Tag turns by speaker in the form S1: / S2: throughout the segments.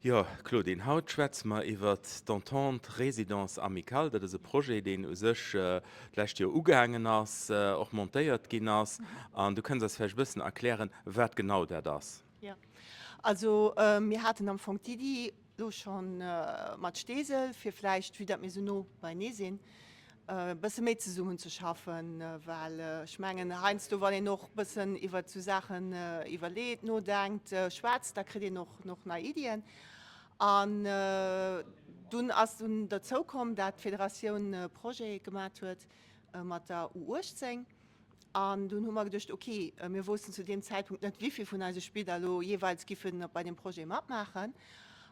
S1: Jo, Claudine, haut schwätze mer iwwert d'Entente Résidence Amicale. Dat ass e Projet, deen u sech d'lescht Joer ugaangen ass, och montéiert ginn ass. An du kënns eis vläicht e bëssen erklären, wat genau dat ass.
S2: Jo, also mir haten am Fong d'Iddi elo scho mat Steesel, fir vläicht, vue dat mir esou no beienee sinn, e bësse méi zesummen ze schaffen, well ech mengen heiansdo wann een och bëssen iwwert esou Saachen iwwerleet, nodenkt, schwätzt, da kritt een och nach nei Iddien. An dunn ass dunn derzou komm, dat d'Federatioun e Projet gemat huet mat der U18. An dunn hu mer geduecht, ok, mir woussten zu deem Zäitpunkt net, wéi vill vun eise Spiller elo jeeweils giffe bei deem Projet matmaachen.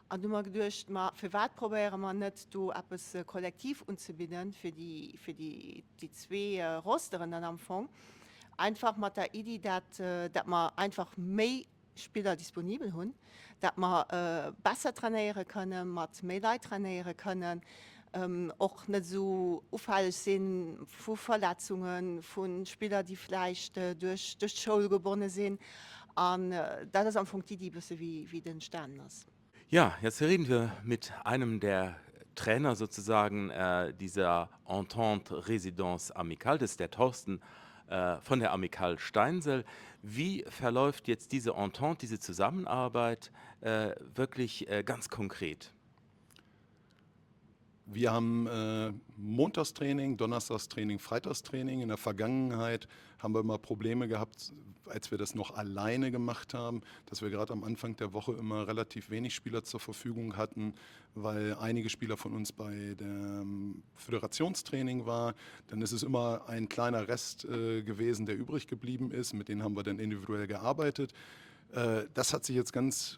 S2: An du hu mer geduecht, ma firwat probéiere mer net, do eppes kollektiv unzebidden fir déi, fir déi, déi zwee Rosteren dann am Fong. Einfach mat der Iddi, dat, dat mer einfach méi Spiller disponibel hunn, dat mer besser trainéiere kënnen, mat méi Leit trainéiere kënnen, och net esou ufälleg si vu Verletzungen, vu Spiller, déi vläicht duerch d'Schoul gebonne sinn. An dat ass am Fong d'Iddi e bësse wéi et entstanen ass.
S1: Ja, jetzt reden wir mit einem der Trainer sozusagen dieser Entente Résidence Amicale, das ist der Thorsten von der Amicale Steinsel. Wie verläuft jetzt diese Entente, diese Zusammenarbeit wirklich ganz konkret?
S3: Wir haben äh, Montagstraining, Donnerstagstraining, Freitagstraining. In der Vergangenheit haben wir immer Probleme gehabt, als wir das noch alleine gemacht haben, dass wir gerade am Anfang der Woche immer relativ wenig Spieler zur Verfügung hatten, weil einige Spieler von uns bei dem Föderationstraining war. Dann ist es immer ein kleiner Rest äh, gewesen, der übrig geblieben ist. Mit denen haben wir dann individuell gearbeitet. Äh, das hat sich jetzt ganz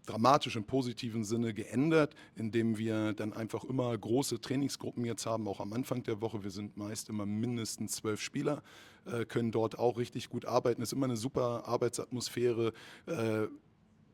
S3: dramatisch im positiven Sinne geändert, indem wir dann einfach immer große Trainingsgruppen jetzt haben, auch am Anfang der Woche. Wir sind meist immer mindestens 12 Spieler, äh, können dort auch richtig gut arbeiten. Ist immer eine super Arbeitsatmosphäre. Äh,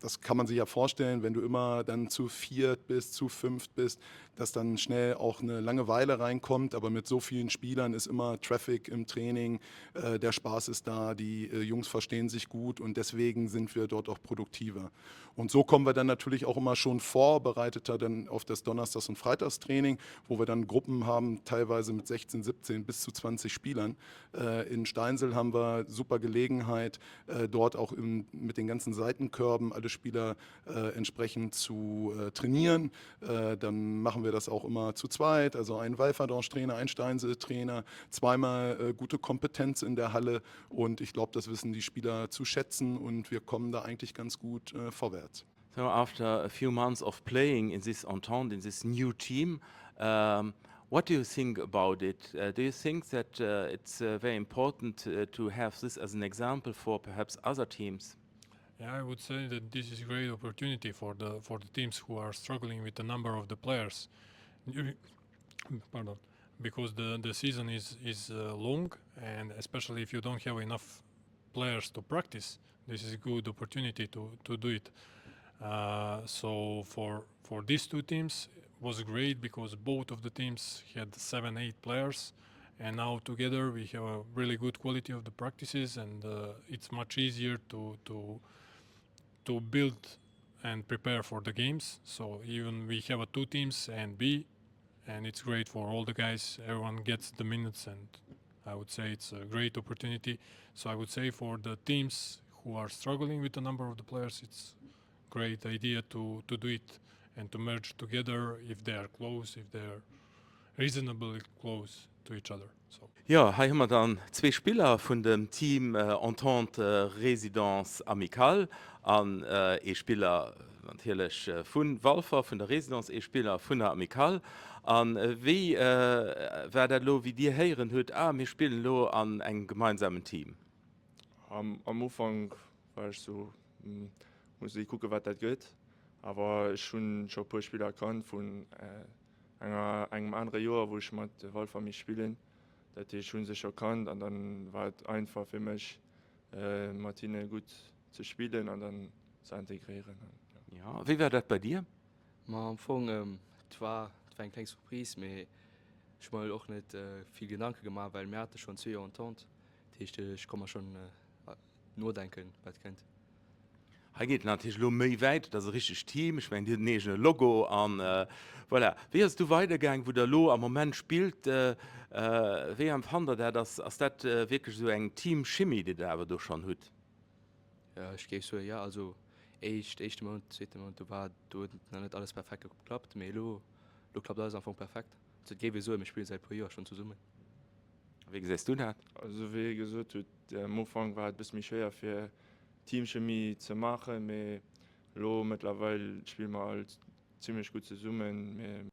S3: das kann man sich ja vorstellen, wenn du immer dann zu viert bist, zu fünft bist, dass dann schnell auch eine Langeweile reinkommt. Aber mit so vielen Spielern ist immer Traffic im Training, äh, der Spaß ist da, die äh, Jungs verstehen sich gut und deswegen sind wir dort auch produktiver. Und so kommen wir dann natürlich auch immer schon vorbereiteter dann auf das Donnerstags- und Freitagstraining, wo wir dann Gruppen haben, teilweise mit 16, 17 bis zu 20 Spielern. Äh, in Steinsel haben wir super Gelegenheit, äh, dort auch im, mit den ganzen Seitenkörben alle Spieler äh, entsprechend zu äh, trainieren. Äh, dann machen wir das auch immer zu zweit, also ein Walferdorsch-Trainer, ein Steinsel-Trainer, zweimal äh, gute Kompetenz in der Halle und ich glaube, das wissen die Spieler zu schätzen und wir kommen da eigentlich ganz gut äh, vorwärts.
S1: So after a few months of playing in this Entente, in this new team, um, what do you think about it? Uh, do you think that uh, it's uh, very important uh, to have this as an example for perhaps other teams?
S4: Yeah, I would say that this is a great opportunity for the for the teams who are struggling with the number of the players. Pardon, because the the season is is uh, long, and especially if you don't have enough players to practice, this is a good opportunity to to do it. Uh, so for for these two teams was great because both of the teams had 7 8 players and now together we have a really good quality of the practices and uh, it's much easier to to to build and prepare for the games so even we have a two teams A and B and it's great for all the guys everyone gets the minutes and I would say it's a great opportunity so I would say for the teams who are struggling with the number of the players it's great idea to to do it and to merge together if they are close if they are reasonably close to each other so.
S1: Jo, hei hu mer dann zwee Spiller vun dem Team Entente Résidence Amicale an ee Spiller natierlech vu Walfer, vun der Résidence, ee Spiller vun der Amicale. A wéi war dat elo, wéi Dir héieren hutt, ah mir spillen elo an engem gemeinsamen Team?
S5: Am Ufank war ech sou, muss ee kucke wat dat gëtt, awer ech hunn scho e puer Spiller kannt vun enger engem anere Joer wou ech mat Walfer misst spillen. Dat heescht ech hu se scho kannt an dann war et einfach fir mech mat hinne gutt ze spillen an dann ze integréieren.
S1: Jo, wéi war dat bei dir?
S6: Ma am Fong et war et war eng kleng Surprise, mee ech hu mer och net vill Gedanke gemaach, well mir hate schonn zwee Joer Entente. Dat heescht ech konnt mer schonn nodenken wat kënnt.
S1: Hei geet et natierlech elo méi wäit, et ass e richtegt Team, ech mengen, Dir hutt en eegene Logo an voilà. Wéi ass et du weidergaang, wou Der elo am Moment spillt? Wéi empfannt Der dat? Ass, ass dat wierklech esou eng Teamchimie, déi Der awer do schonn hutt?
S6: Jo, ech géif soen, jo. Also éischt, éischte Mount, zweete Mount, do war, do huet nach net alles perfekt geklappt, mee elo, elo klappt alles am Fong perfekt. Also et géif ee soen, mir spille säit e puer Joer schonn zesummen.
S1: Wéi gesäis du dat?
S5: Also wéi e gesot huet, am Ufank war et e bësse méi schwéier fir Teamchemie ze maachen, mee elo mëttlerweil spille mer all zimmlech gutt zesummen. Mir.